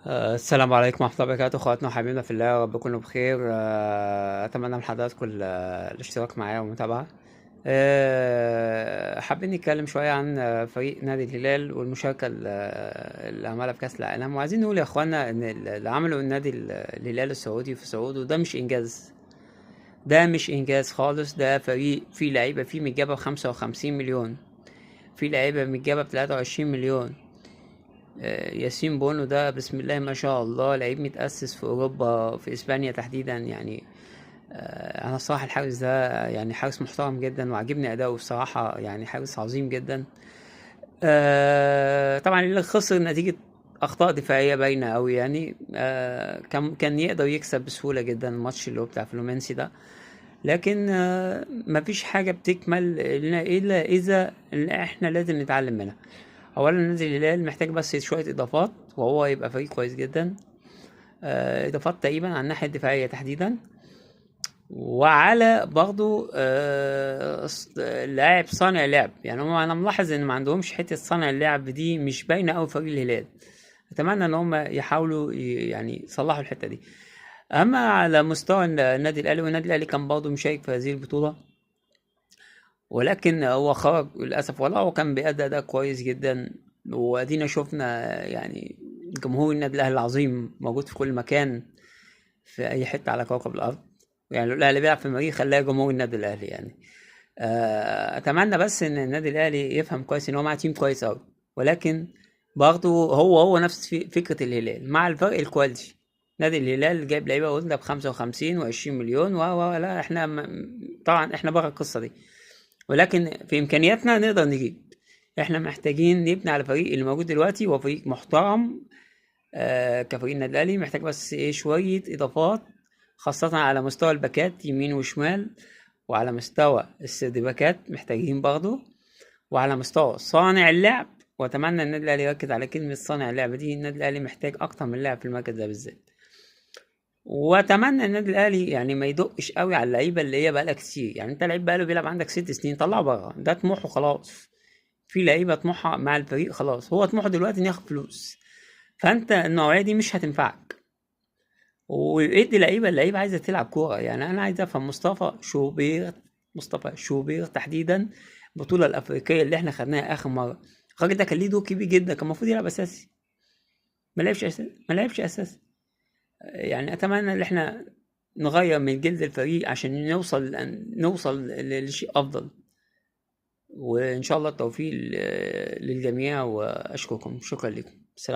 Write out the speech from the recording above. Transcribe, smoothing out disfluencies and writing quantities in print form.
السلام عليكم ورحمة الله وبركاته، اخواتنا وحبايبنا في الله، يا رب تكونوا بخير. اتمنى من حضراتكم الاشتراك معايا والمتابعة. حابين نتكلم شوية عن فريق نادي الهلال والمشاركة اللي عملها في كأس العالم. وعايزين نقول يا اخوانا ان اللي عمله النادي الهلال السعودي في صعوده ده مش انجاز، ده مش انجاز خالص. ده فريق فيه لعيبة فيه متجابة ب55 مليون، فيه لعيبة متجابة ب23 مليون. ياسين بونو ده بسم الله ما شاء الله لعيب متأسس في أوروبا، في إسبانيا تحديدا. أنا الصراحة الحارس ده حارس محترم جدا وعجبني أداؤه الصراحة، حارس عظيم جدا. طبعا اللي خسر نتيجة أخطاء دفاعية باينة أوي، كان يقدر يكسب بسهولة جدا الماتش اللي هو بتاع فلومينسي ده، لكن مفيش حاجة بتكمل إلا إذا إحنا لازم نتعلم منها. أولا نادي الهلال محتاج بس شوية إضافات وهو يبقى فريق كويس جدا. إضافات تقريبا على الناحية الدفاعية تحديدا، وعلى برضو لاعب صانع لعب. هم أنا ملاحظ إن ما عندهمش حتة صانع اللعب دي، مش باينة أوي فريق الهلال. أتمنى إن هم يحاولوا يصلحوا الحتة دي. أما على مستوى النادي الأهلي، والنادي الأهلي كان برضو مشارك في هذه البطولة، ولكن هو خرج للأسف. والله هو كان بيأدي أداء كويس جدا، وأدينا شفنا جمهور النادي الأهلي العظيم موجود في كل مكان في أي حتة على كوكب الأرض. الأهلي بيلعب في المريخ خلاه جمهور النادي الأهلي. أتمنى بس إن النادي الأهلي يفهم كويس إن هو معاه team كويس أوي، ولكن برضه هو نفس فكرة الهلال مع الفرق ال quality. نادي الهلال جايب لعيبة قلنا بخمسة وخمسين وعشرين مليون و لا، إحنا طبعا إحنا بره القصة دي، ولكن في إمكانياتنا نقدر نجيب. إحنا محتاجين نبني على الفريق اللي موجود دلوقتي، وهو فريق محترم، كفريق النادي الأهلي. محتاج بس شوية إضافات، خاصة على مستوى الباكات يمين وشمال، وعلى مستوى السيرد باكات محتاجين برضو، وعلى مستوى صانع اللعب. وأتمنى النادي الأهلي يركز على كلمة صانع اللعب دي. النادي الأهلي محتاج أكتر من لاعب في المركز ده بالذات. وأتمنى النادي الأهلي ما يدقش قوي على اللعيبة اللي هي بقالها كتير. أنت لعيب بقاله بيلعب عندك 6 سنين، طلعه بره، ده طموحه خلاص. في لعيبة طموحها مع الفريق خلاص، هو طموحه دلوقتي إنه ياخد فلوس، فأنت النوعية دي مش هتنفعك. وادي لعيبة، اللعيبة عايزة تلعب كورة. أنا عايز أفهم مصطفى شوبير تحديدا، البطولة الأفريقية اللي إحنا خدناها آخر مرة، الراجل ده كان ليه دور كبير جدا، كان المفروض يلعب أساسي، ما لعبش أساسي. أتمنى إن إحنا نغير من جلد الفريق عشان نوصل لشيء أفضل. وإن شاء الله التوفيق للجميع، وأشكركم، شكرا لكم، سلام.